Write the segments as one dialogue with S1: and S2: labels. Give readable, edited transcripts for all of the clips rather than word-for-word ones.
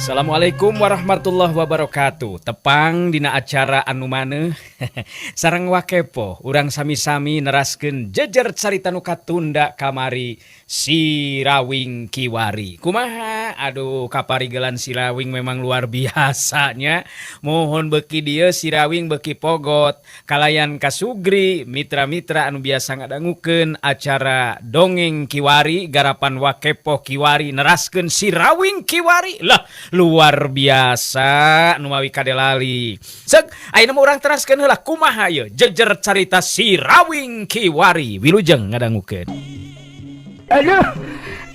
S1: Assalamualaikum warahmatullahi wabarakatuh. Tepang dina acara anu maneuh sareng Wakepo, urang sami-sami neraskeun jejer carita nu katunda kamari, Sirawing Kiwari. Kumaha? Aduh, kaparigelan Sirawing memang luar biasanya. Mohon beki dieu Sirawing beki pogot kalayan kasugri mitra-mitra anu biasa ngadangukeun acara Dongeng Kiwari garapan Wakepo Kiwari, neraskeun Sirawing Kiwari lah, luar biasa nu mawi kadelali. Sek, ayeuna mah urang teraskeun heula kumaha ieu jejer carita Sirawing Kiwari. Wilujeng ngadangukeun.
S2: Aduh.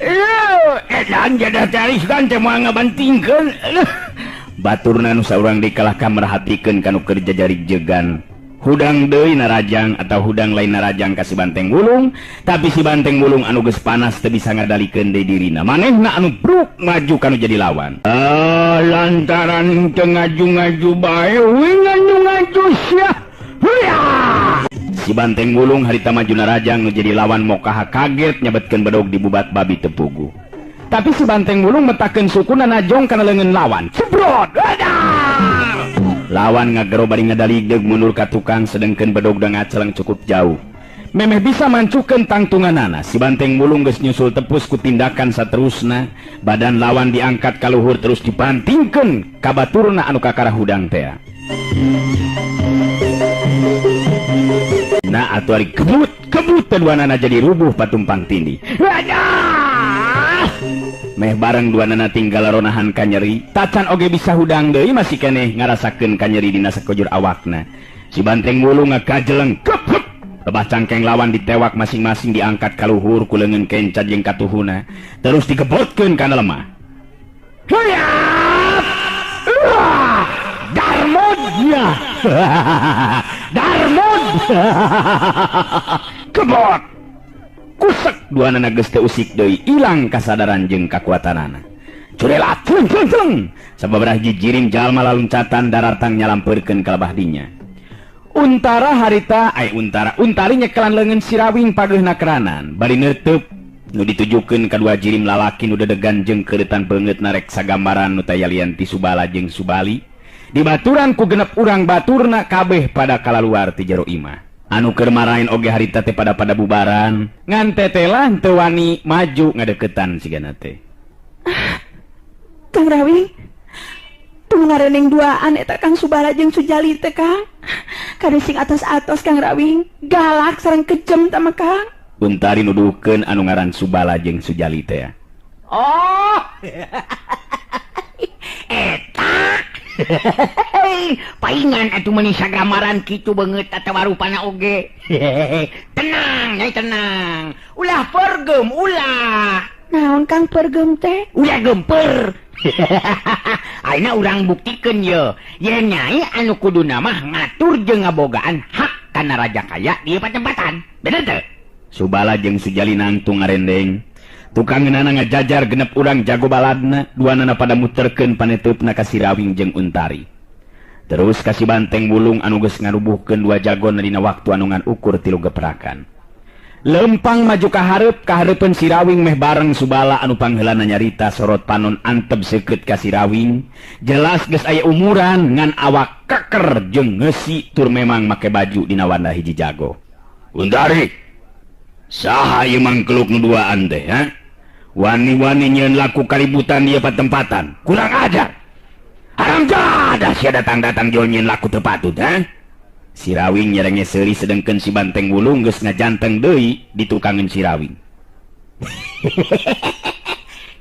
S2: Aduh, edan jadah teh kan teh moal ngabantingkeun. Aduh. Baturna nu saurang dikalahkan merhatikeun kanu keur jajarik jegan. Hudang deui narajang atau hudang lain narajang ka si Banteng Wulung, tapi si Banteng Wulung anu geus panas teu bisa ngadalikeun deui dirina. Manehna anu bruk maju kanu jadi lawan. Ah, lantaran teu ngaju-ngaju bae, wing ngaju-ngaju sia. Huya! Si Banteng Wulung harita maju narajang nu jadi lawan mokaha kaget nyabetkeun bedog di bubat babi tepugu. Tapi si Banteng Wulung metakeun sukuna najong kana leungeun lawan. Cebrot! Adah! Lawan ngagero bari ngadaligdeg mundur ka tukang, sedengkeun bedog da ngaceleng cukup jauh. Memeh bisa mancukeun tangtunganana, si Banteng Wulung geus nyusul tepus ku tindakan saterusna, badan lawan diangkat ka luhur terus dibantingkeun ka baturna anu kakara hudang teh. Nah, atuh ari kebut, kebut duanana jadi rubuh patumpang tindih. Adah! Meh bareng duanana tinggal ronahan kanyeri, tacan oge bisa hudang deui masih keneh ngarasakeun kanyeri dina sakujur awakna. Si Banteng Wulung ngakajeleng kep kep. Lebah cangkeng lawan ditewak masing-masing diangkat ka luhur ku leungeun kenca jeung katuhuna, terus digebotkeun kana lemah. Huyap! Darmodnya. Darmod. Kebot. Kusek duanana geus teu usik deui, ilang kasadaran jeung kakuatanana. Curelat celeng celeng celeng. Sababaraha jijiring jalma laluncatan daratang nyalampeurkeun ka lebah dinya. Untara harita ai untara untari nyekelan leungeun Sirawing pageuhna keranan bari neuteub nu ditujukeun ka dua jirim lalaki nu dedegan jeung keureutan beungeut narek sagambaran nu tayalian ti Subala jeung Subali. Dibaturan ku genep urang baturna kabeh pada kalaluar ti jero imah. Anu keur maraen oge harita teh pada-pada bubaran, ngan tetelah teu wani maju ngadeukeutan sigana teh.
S3: Ah, Kang Rawing, teu ngareneng duaan eta Kang Subala jeung Sujali teh Kang. Kade sing atos-atos Kang Rawing, galak sareng kejem tah mah Kang.
S2: Untari nuduhkeun anu ngaran Subala jeung Sujali teh.
S4: Oh. Eta paingan atuh meuni sagambaran kitu beungeut atawa rupana oge. Tenang, nyai tenang. Ulah pergem, ulah.
S3: Naon Kang pergem teh?
S4: Ulah gemper. Ayeuna urang buktikeun ye. Yen nyai anu kuduna mah ngatur jeung ngabogaan hak kana raja kaya di patempatan. Bener teu?
S2: Subala jeung Sujali nangtung ngarendeng. Tukang ngeunana ngajajar genep urang jago baladna, duanana pada muterkeun paneteupna ka Sirawing jeung Untari. Terus ka si Banteng Wulung anu geus ngarubuhkeun dua jagona dina waktu anu ngan ukur 3 geprakan. Lempang maju ka hareup, ka hareupeun Sirawing meh bareng Subala anu pangheulana nyarita sorot panon antep seukeut ka Sirawing. Jelas geus aya umuran ngan awak keker jeung ngeusi tur memang make baju dina wanda hiji jago. Untari, saha ieu mangkeluk nu duaan teh, ha? Wani-wani nyeun laku kaributan ieu patempatan. Kurang ajar. Haram jadah sia datang-datang jol nyeun laku teu patut, ha? Sirawing nyerenge seuri sedengkeun si Banteng Wulung geus ngajanteng deui ditukangeun Sirawing.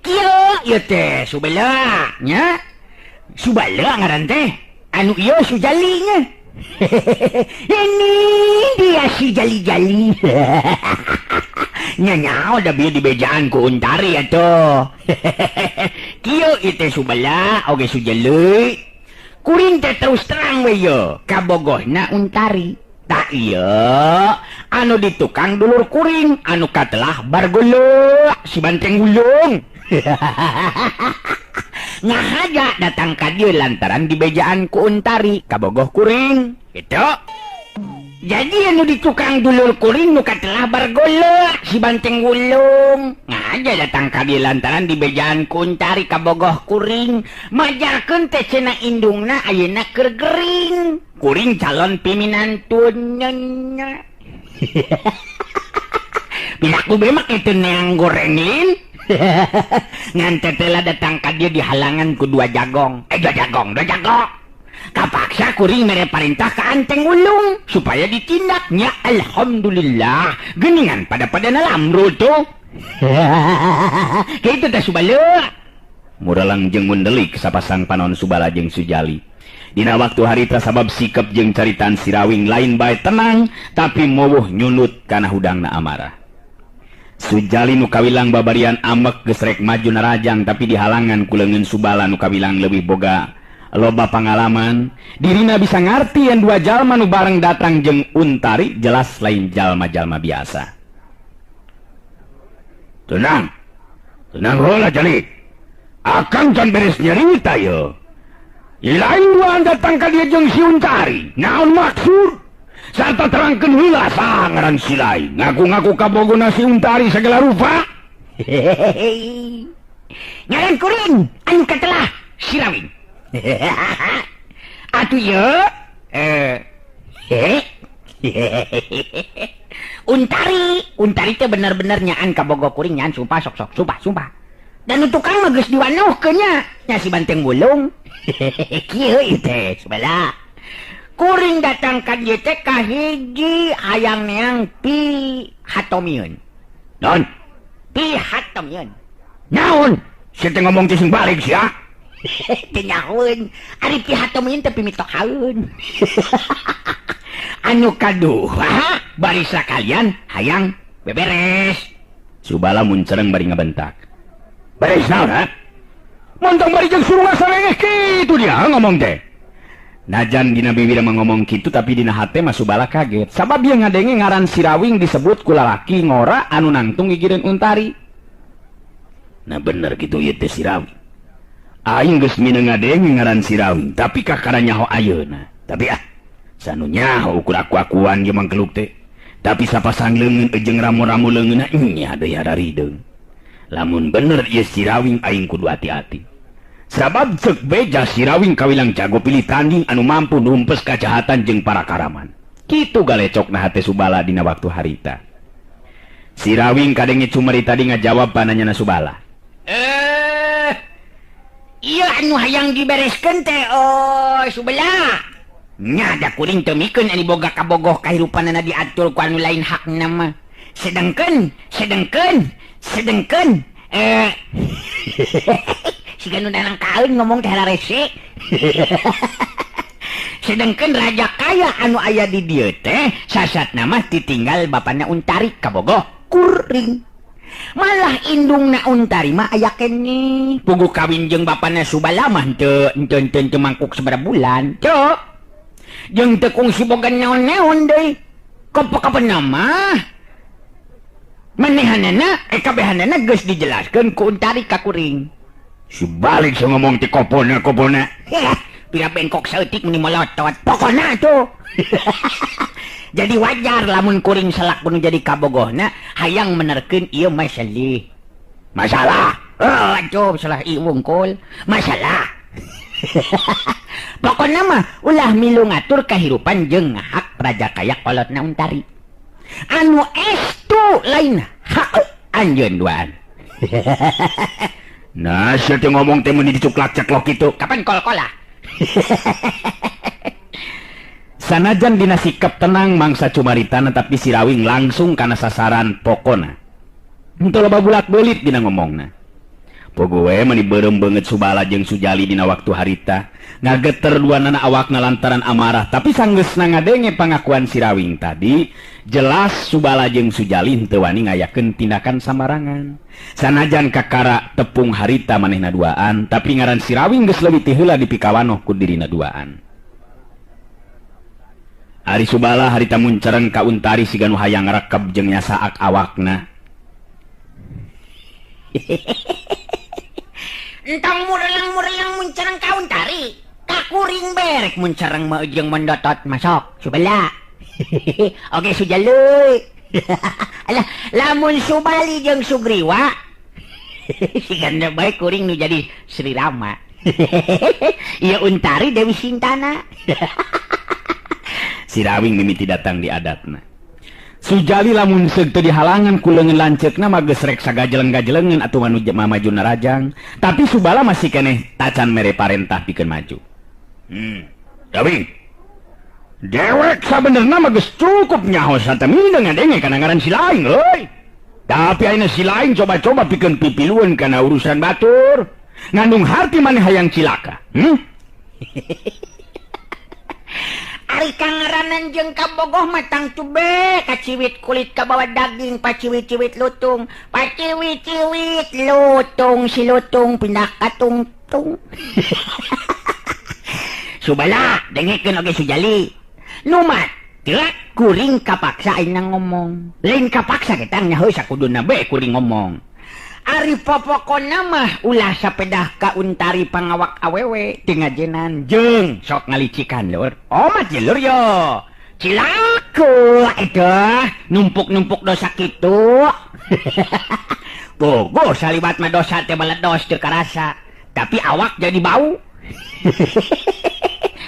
S4: Kieu ieu teh Subala nya. Subala ngaran teh. Anu ieu Sujali nya. Ini dia si Jali-jali. Nya da bieu dibejaan ku Untari atuh. Kieu ieu teh Subala oge Sujali. Kuring teh terus terang we ye kabogohna Untari. Tak ieu anu ditukang dulur kuring anu katelah barguluk si Banteng Wulung. Ngahaja datang ka dieu lantaran dibejaan ku Untari kabogoh kuring. Gitu. Jadi anu di tukang dulur kuring nu katelah bargolek si Banteng Wulung. Ngaja datang ka dieu lantaran dibejaan ku Untari kabogoh kuring. Majarkeun teh cenah indungna ayeuna keur gering. Kuring calon piminantun nya. Piraku be mah kitu neang goreng lin. Ngan tetela datang ka dieu dihalangan ku dua jagong. Dua jagong, dua jagong. Kapaksa kuring mere parintah ka Anteng Wulung supaya ditindaknya. Alhamdulillah geningan pada lamru tuh. Kitu teh Subala.
S2: Muralang jeung mundelik sapasang panon Subala jeung Sujali. Dina waktu harita sabab sikap jeung caritaan Sirawing lain bae tenang tapi mowuh nyunut kana hudangna amarah. Sujali nu kawilang babarian amek geus rek maju narajang tapi dihalangan ku leungeun Subala nu kawilang leuwih boga loba pangalaman. Dirina bisa ngarti yang dua jalma nu bareng datang jeung Untari jelas lain jalma-jalma biasa. Tenang, tenang heula Jali. Akang can beres nyerita ye. Lain duaan datang ka dieu jeung si Untari. Naon maksud? Sarta terangkeun heula saha ngaran si lain. Ngaku-ngaku kabogona si Untari segala rupa.
S4: Ngaran kuring anu katelah Sirawing. Atuh ye Untari, Untari teh bener-bener nyaan kabogo kuring nyaan sumpah sok-sok sumpah sumpah. Dan tukang mah geus diwanuhkeun nya nya si Banteng Wulung. Kieu ieu teh Subala. Kuring datang ka dieu teh kahiji hayang neang pi hatomieun.
S2: Naon?
S4: Pi hatomieun.
S2: Naon? Sia teh ngomong teh sing balik sia.
S4: Teu nyahoeun. Ari pi hatomieun teh pimitohaeun. Anu kadua bari sakalian hayang beberes.
S2: Subala muncereng bari ngabentak. Beres naon ha? Montong bari jeung surunga sarengeh kitu dia ngomong teh. Najan dina bibir mah ngomong kitu tapi dina hate mah Subala kaget. Sabab ieu ngadenge ngaran Sirawing disebut ku lalaki ngora anu nangtung gigireun Untari. Nah bener kitu ieu teh Sirawing. Aing geus mineng ngadenge ngaran Sirawing tapi kakara nyaho ayeuna. Tapi ah sanu nyaho ukur aku-akuan ge mangkeluk teh. Tapi sapasang leungeun jeung ramo-ramo leungeunna nya deui hararideung. Lamun bener ieu Sirawing aing kudu hati-hati. Sabab ceuk beja Sirawing kawilang jago pilih tanding anu mampu numpes kajahatan jeung para karaman. Kitu galecokna hate Subala dina waktu harita. Sirawing kadenge cumeri tadi ngajawab pananyana Subala.
S4: Iya anu hayang dibereskeun teh oh Subala. Nya da kuring teu mikeun ani boga kabogoh kahirupanana diatur ku anu lain hakna mah. Sedengkeun siga nu nanang kaeun ngomong teh rese. Sedengkeun raja kaya anu aya di dieu teh sasatna mah ditinggal bapana Untari kabogoh kuring. Malah indungna Untari mah aya keneh. Puguh kawin jeung bapana Subala mah teu teu mangkuk sabaraha bulan. Cok. Jeung teu kungsi boga naon-naon deui. Kapan-kapan mah manehanana kabehanana geus dijelaskeun ku Untari ka kuring.
S2: Si balik si ngomong ti kopona.
S4: Pira bengkok saeutik meni molotot. Pokona tuh. Jadi wajar lamun kuring salaku nu jadi kabogohna hayang menerkeun ieu masalah.
S2: Masalah.
S4: Oh, atuh masalah ieu wungkul. Masalah. Pokona mah ulah milu ngatur kahirupan jeung hak raja kaya kolotna Untari. Anu estu lain hak anjeun duaan.
S2: Nah, sia teh ngomong teh meuni dicuklak-ceklok kitu.
S4: Kapan kol-kolah?
S2: Sanajan dina sikap tenang mangsa cumaritana tapi Sirawing langsung kana sasaran pokona. Henteu loba bulak-belit dina ngomongna. Pogowe meni beureum beungeut Subala jeung Sujali dina waktu harita. Ngageter duanana awakna lantaran amarah tapi sanggeusna ngadenge pangakuan Sirawing tadi jelas Subala jeung Sujali henteu wani ngayakeun tindakan sambarangan. Sanajan kakara tepung harita manehna duaan tapi ngaran Sirawing geus leuwih ti heula dipikawanoh ku dirina duaan. Ari Subala harita muncereng ka Untari siga nu hayang rekeb jeung nyasaak awakna.
S4: Entong murelang-murelang muncereng ka Untari. Kakuring berek muncereng mah jeung mendotot masok Subala. Oke Sujali. Alah, lamun Subali jeung Sugriwa sigana bae kuring nu jadi Sri Rama. Ieu Untari Dewi Sintana.
S2: Si Rawing mimiti datang di adatna. Sujali lamun seug teu dihalangan ku leungeun lanceukna mah geus rek sagajeleng-gajelengeun atuh manu mamajuna rajang. Tapi Subala masih keneh tacan mere parentah pikeun maju. Rawing. Dewek sabenerna mah geus cukup nyaho satemina ngadenge kana ngaran si laing euy. Tapi ayeuna si laing coba-coba pikeun pipilueun kana urusan batur. Ngandung harti maneh hayang cilaka.
S4: Ari kangaranan jeung kabogoh mah tangtu be kaciwit kulit kabawa daging paciwit-ciwit lutung paciwit-ciwit lutung si lutung pindah ka tungtung. Subala dengekeun oge Sujali numat teu kuring kapaksa ayeuna ngomong lain kapaksa ge tang nya heuh sakuduna be kuring ngomong. Ari popokona mah ulah sapedah ka Untari pangawak awewe teu ngajenan jeung sok ngalicikan lur. Omat ye lur yo. Cilaka eta numpuk-numpuk dosa kitu. Bogo saliwat mah dosa teh baledos teu karasa, tapi awak jadi bau.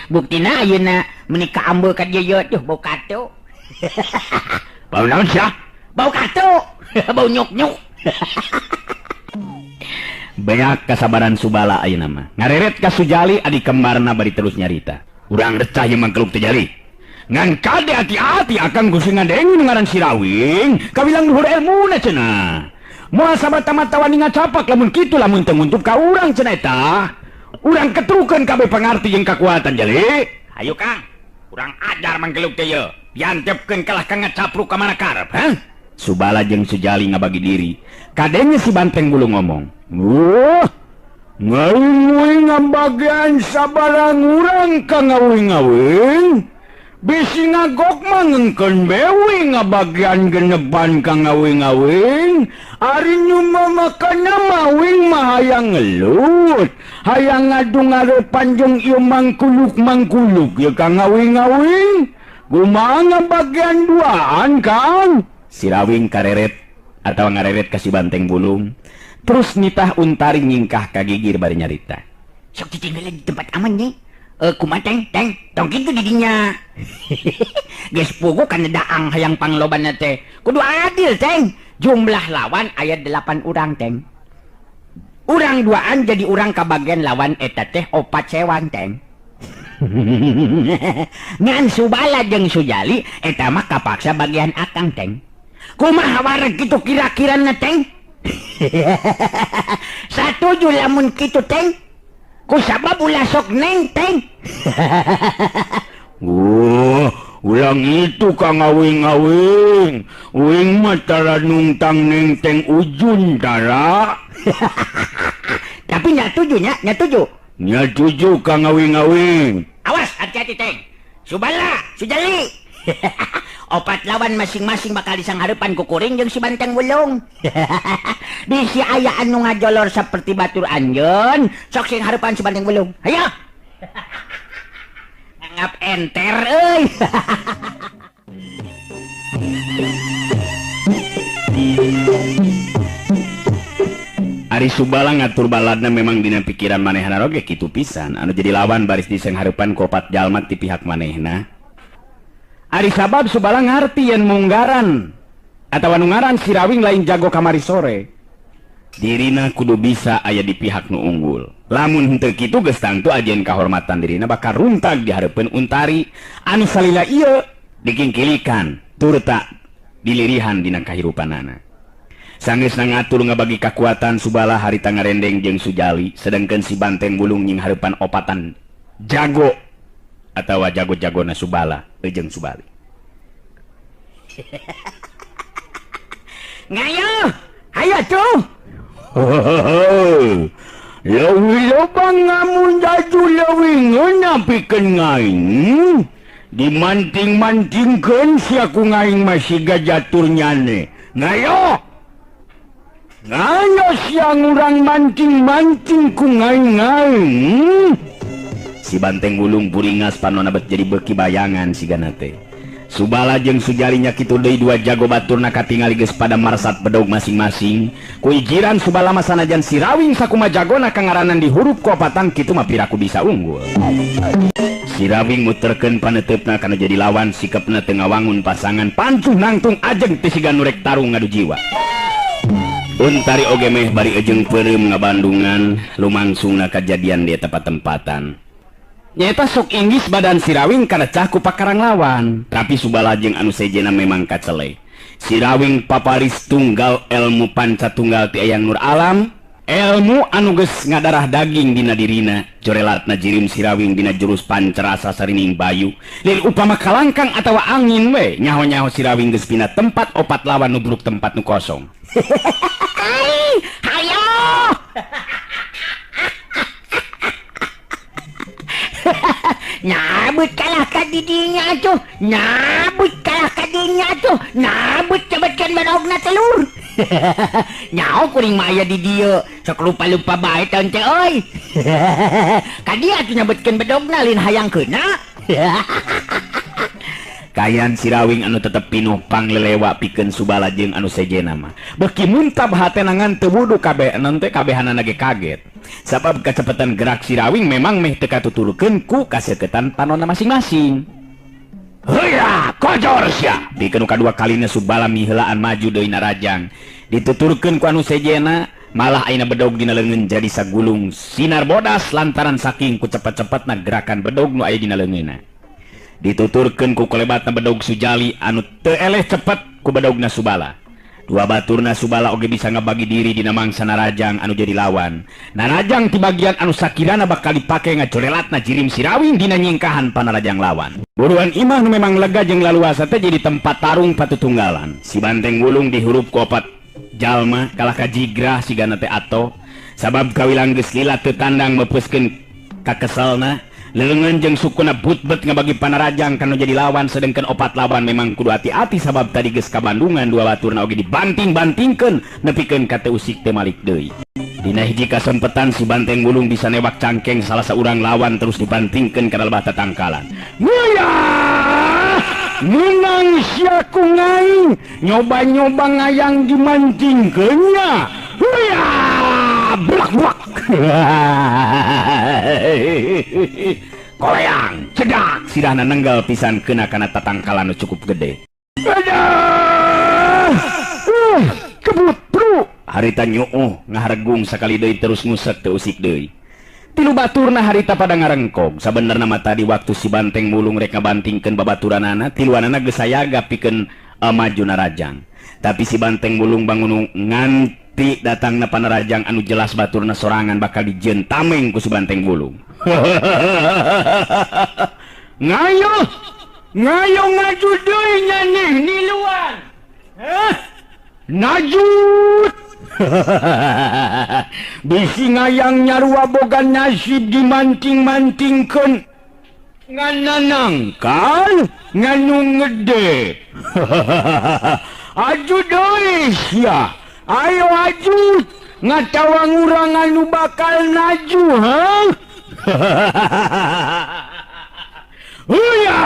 S4: Buktina ayeuna meuni kaambeul ka dieu ye tuh bau katu.
S2: Bau naon sia?
S4: Bau katu, bau nyuk-nyuk.
S2: Beak kasabaran Subala ayeuna mah. Ngareret ka Sujali adi kembarna bari terus nyarita. Urang recah ieu mangkeluk teh jali. Ngan kade hati-hati akang kusi ngadenge nu ngaran si Rawing, kawilang luhur elmuna cenah. Moal sabata-mata wani ngacapak lamun kitu lamun teu nguntup ka urang cenah eta. Urang ketrukeun kabeh pangarti jeung kakuatan jali. Hayu Kang, urang ajar mangkeluk teh ye. Diantepkeun kalah ka ngacapruk ka mana karep, ha? Subala jeung Sujali ngabagi diri. Kadenge si Banteng Bulung ngomong, "Wah, ngawing ngabagian sabarang urang ka ngawing-ngawing. Bisi ngagok mah ngengkeun bewi ngabagian geneban ka ngawing-ngawing. Ari nyuma makana mawing mah hayang ngelut, hayang ngadu ngarepan jeung ieu mangkuluk-mangkuluk ieu ka ngawing-ngawing. Kumaha ngabagian duaan, Kang?" Si Rawing kareret atau ngareret ka si Banteng Bulung. Terus nitah Untari nyingkah ka gigir bari nyarita.
S4: Sok ditinggalin di tempat aman nya. Kumaha teng teng tong kitu didinya. Geus puguh kana daang hayang panglobanna teh. Kudu adil teng. Jumlah lawan aya 8 urang teng. Urang duaan jadi urang kabagian lawan eta teh 4 sewang teng. Ngan Subala jeung Sujali eta mah kapaksa bagian akang teng. Kumaha wareg kitu kira-kirana teng? Satuju lamun kitu teng. Ku sabab ulah sok neng teng.
S2: Wah, ulang itu ka ngawing-ngawing. Uing mah tara nungtang neng teng ujun tara.
S4: Tapi nyatuju nya, nyatuju.
S2: Nyatuju ka ngawing-ngawing.
S4: Awas hati-hati teng. Subala, Sujali. 4 lawan masing-masing bakal disangharepan ku kuring jeung si Banteng Bulung. Bisi aya anu ngajolor seperti batur anjeun, sok sing harepan si Banteng Bulung. Hayo. Ngap enter euy.
S2: Ari Subala ngatur baladna memang dina pikiran manehna oge kitu pisan. Anu jadi lawan baris disangharepan ku 4 jalma ti pihak manehna. Ari sabab Subala ngarti yen munggaran atawa nu ngaran si Rawing lain jago kamari sore. Dirina kudu bisa aya di pihak nu unggul. Lamun henteu kitu geus tangtu ajen kahormatan dirina bakal runtag di hareupeun Untari anu salila ieu dikingkilikan turta dilirihan dina kahirupanana. Sanggeusna ngatur ngabagi kakuatan Subala harita ngarendeng jeung Sujali, sedangkeun si Banteng Bulung nying hareupan opatan jago atawa jago-jagona Subala jeung Subali.
S4: Ngayo, hayo atuh.
S2: Leuwih loba ngamun jaju leuwih ngeunah pikeun ngaing. Dimanting-mantingkeun sia ku ngaing mah siga jatur nyane. Ngayo. Ngayo sia ngurang manting-manting ku ngaing-ngaing. Si Banteng Bulung buringas panona bet jadi beuki bayangan sigana teh. Subala jeung Sujalinya kitu deui dua jago baturna katingali geus pada marsat bedog masing-masing. Ku ijiran Subala mah sanajan Sirawing sakuma jagona kangaranan dihurup ku opatan kitu mah piraku bisa unggul. Sirawing muterkeun paneuteup kana jadi lawan sikepna teu ngawangun pasangan pancuh nangtung ajeng teu siga nu rek tarung ngadu jiwa. Untari oge meh bari ejeng peureum ngabandungan lumangsungna kajadian di eta patempatan. Nyaeta sok inggis badan Sirawing kana cah ku pakarang lawan, tapi Subala jeung anu sejena memang kacele. Sirawing paparis tunggal ilmu panca tunggal ti Eyang Nur Alam, ilmu anu geus ngadarah daging dina dirina, jorelatna jirim Sirawing dina jurus pancarasa sarining bayu. Lin upama kalangkang atawa angin we, nyaho-nyaho Sirawing geus pina tempat opat lawan nubruk tempat nu kosong.
S4: Hayo! Nyabut kalah ka didinya atuh, nyabut kalah ka dinya atuh, nyabut cebetkeun bedogna telur. Nyaho kuring mah aya di dieu, sok lupa-lupa bae taun teh euy. Ka dieu atuh nyabetkeun bedogna lain hayang keuna.
S2: Kayan Sirawing anu tetep pinuh panglelewa pikeun Subala jeung anu sejena mah. Beuki muntab hatena ngan teu wudu kabeh teh kabehanana ge kaget. Sabab kecepatan gerak Sirawing memang meh teu katuturkeun ku kaseketan panonna masing-masing. Heuya, kojor sia. Pikeun nu kadua kalina Subala miheulaan maju deui narajang. Dituturkeun ku anu sejena, malah ayeuna bedog dina leungeun jadi sagulung sinar bodas lantaran saking ku cepet-cepetna gerakan bedog nu aya dina leungeunna. Dituturkeun ku kolebatna bedog Sujali anu teu eleh cepet ku bedogna Subala. Dua baturna Subala oge bisa ngabagi diri dina mangsa narajang anu jadi lawan. Narajang ti bagian anu sakirana bakal dipake ngacorelatna jirim Sirawing dina nyingkahan panarajang lawan. Buruan imah nu memang lega jeung laluasa teh jadi tempat tarung patutunggalan. Si Banteng Wulung dihurup ku opat jalma kalah ka jigrah sigana teh ato. Sabab kawilang geus lila teu tandang meupeuskeun kakeselna. Leungeun jeung sukuna butbet ngabagi panarajang kanu jadi lawan, sedengkeun opat lawan memang kudu hati-hati sabab tadi geus kabandungan dua baturna oge dibanting-bantingkeun nepikeun ka teu usik teu malik deui. Dina hiji kasempetan si Banteng Wulung bisa newak cangkeng salah saurang lawan terus dibantingkeun kana lebah tatangkalan. Nguyah! Menang sia ku ngaing, nyoba-nyoba ngayang dimancingkeun nya. Huyah! Blak-blak. Koleang cedak sirahna nenggal pisan kena kana tatangkalan nu cukup gede. Aduh! Kebut bro. Harita nyuuh ngaharegung sakali deui terus ngusek teu usik deui. Tilu baturna harita pada ngarengkog. Sabenerna mah tadi waktu si Banteng Wulung rek ngabantingkeun babaturanana, tiluanana geus sayaga pikeun maju narajang. Tapi si Banteng Wulung bangun nganti datangna panarajang anu jelas baturna sorangan bakal dijieun tameng ku si Banteng Wulung. Ngayo, ngayo ngaju deui nyaneh niluan. Hah? Najut. Bisi ngayang nyarua boga nasib dimanting-mantingkeun. Ngananangkal nganu ngede. Aju deui sia. Ayo aju ngatawang urang anu bakal naju, ha? Huya!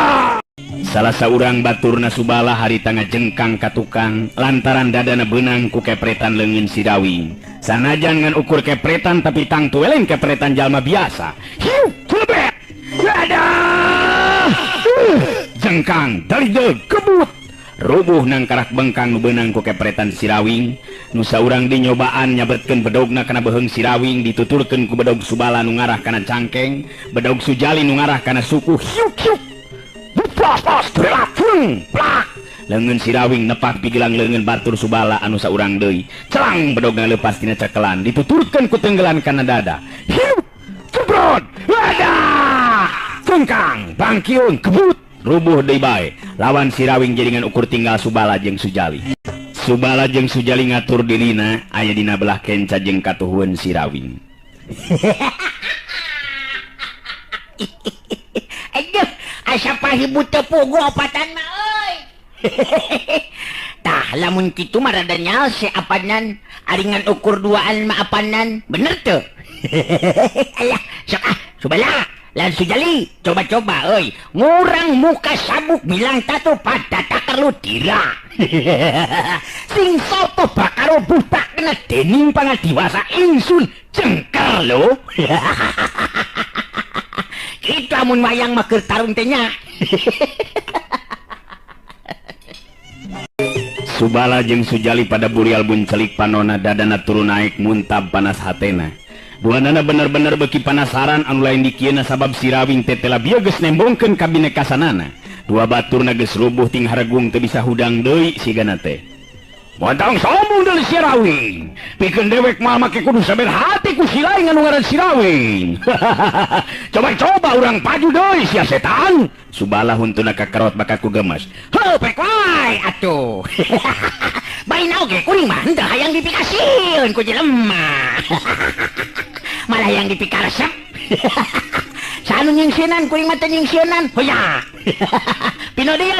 S2: Salah saurang baturna Subala harita ngajengkang ka tukang lantaran dadana beunang ku kepretan leungeun Sirawing. Sanajan ngan ukur kepretan tapi tangtu we lain kepretan jalma biasa. Hiu, celebet. Dadah! Jengkang dari kebut. Rubuh nangkarak bengkang nu beunang ku kepretan Sirawing. Nu saurang dinyobaan nyabetkeun bedogna kana beuheung Sirawing, dituturkeun ku bedog Subala nu ngarah kana cangkeng, bedog Sujali nu ngarah kana suku. Hiuk hiuk. Pos plak plak. Leungeun Sirawing nepak pigelang leungeun batur Subala anu saurang deui. Celang bedogna leupas tina cakelan, dituturkeun ku tenggelan kana dada. Hiuk. Cebrot. Wadah. Cengkang, bangkiun, kebut. Rubuh deui bae. Lawan Sirawing jaringan ukur tinggal Subala jeung Sujali. Subala jeung Sujali ngatur dirina aya dina belah kenca jeung katuhueun Sirawing.
S4: Aduh, asa pahibut teu puguh opatan mah euy. Tah lamun kitu mah rada nyalse apanan, ari ngan ukur duaan mah apanan, bener teu? Alah, sok ah, Subala. Lan Sujali, coba-coba euy, ngurang muka sabuk bilang tatu pada taker ludira. Sing sapa bakal buta kena dening pangadiwasa ingsun jengker lho. Kitu amun wayang mah keur tarung teh nya.
S2: Subala jeung Sujali pada burial buncelik panona dadana turun naik muntab panas hatena. Duanana bener-bener beki panasaran anu lain dikieuna sabab Sirawing teh tela bieu geus nembongkeun kabinekasanana. Dua baturna geus rubuh ting haregung teu bisa hudang deui sigana teh. Montong sombong deui Sirawing. Pikeun dewek moal make kudu saber hati ku si lain anu ngaran Sirawing. Coba-coba urang paju deui sia setan. Subala huntuna kakerot bakat ku gemes.
S4: Heuh pek wae atuh. Baina oge kuring mah henteu hayang dipikasieun ku jelema. Malah yang dipikaresep. Sanu nyingsieunan kuring mah teu nyingsieunan. Hoya. Pino deui.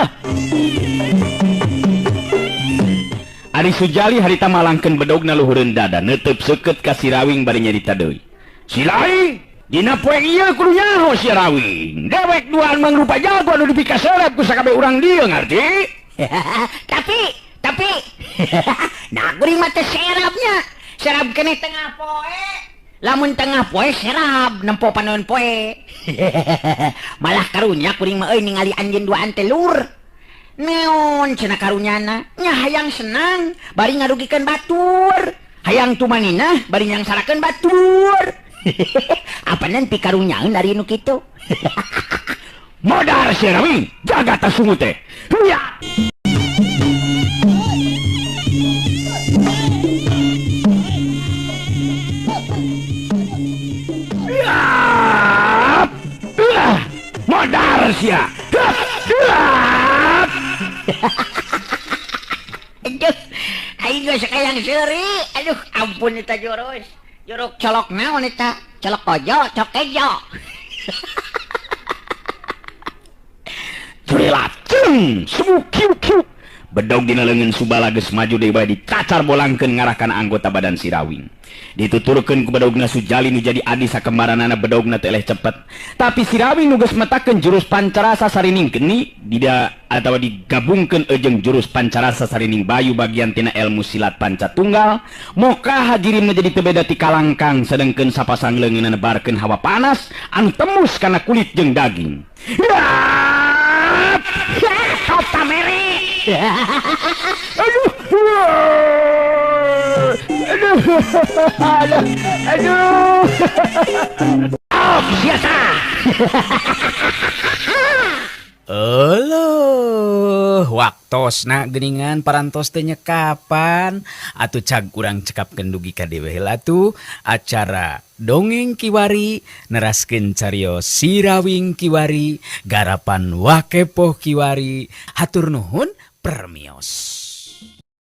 S2: Ari Sujali harita malangkeun bedogna luhureun dada neuteub seukeut ka Sirawing bari nyarita deui. Silai dina poe ieu kudu nyaho Sirawing. Dewek duaan mangrupa jago anu dipikaserep ku sakabeh urang dieu ngarti?
S4: Tapi nah kuring mah teu serapnya. Serap keneh tengah poe. Lamun tengah poe serap nempo panon poe. Malah karunya kuring mah euy ningali anjeun duaan teh lur. Neon cenah karunyana nya hayang senang bari ngarugikeun batur. Hayang tumanina bari nyangsarakeun batur. Apanan pikarunyaeun ari nu kitu.
S2: Modar Sirawing, jaga tasungu teh. Huya. Modar sia.
S4: Aduh, aing geus hayang seuri. Aduh, ampun eta jurus. Juruk colok naon eta? Colok ojo, colok kejo.
S2: Curelaceng, semu kiu kiu. Bedog dina leungeun Subala geus maju deui bae dicacar bolangkeun ngarahkan anggota badan Sirawing. Dituturkeun ku bedogna Sujali nu jadi adi sakembaranana bedogna teh eleh cepet. Tapi Sirawing nu geus metakeun jurus pancarasa sarining geni dida atawa digabungkeun jeung jurus pancarasa sarining bayu bagian tina ilmu silat panca tunggal, moka hajirimna jadi teu beda ti kalangkang sedengkeun sapasang leungeunna nebarkeun hawa panas anu tembus kana kulit jeung daging. Aduh. Aduh. Aduh. Aduh.
S4: Oh, biasa.
S1: Euleuh, waktosna geuningan parantos teh nyekapan atuh cag urang cekapkeun dugi ka dewe heula tuh acara Dongeng Kiwari neraskeun carios Sirawing Kiwari garapan Wakepoh Kiwari. Hatur nuhun permios.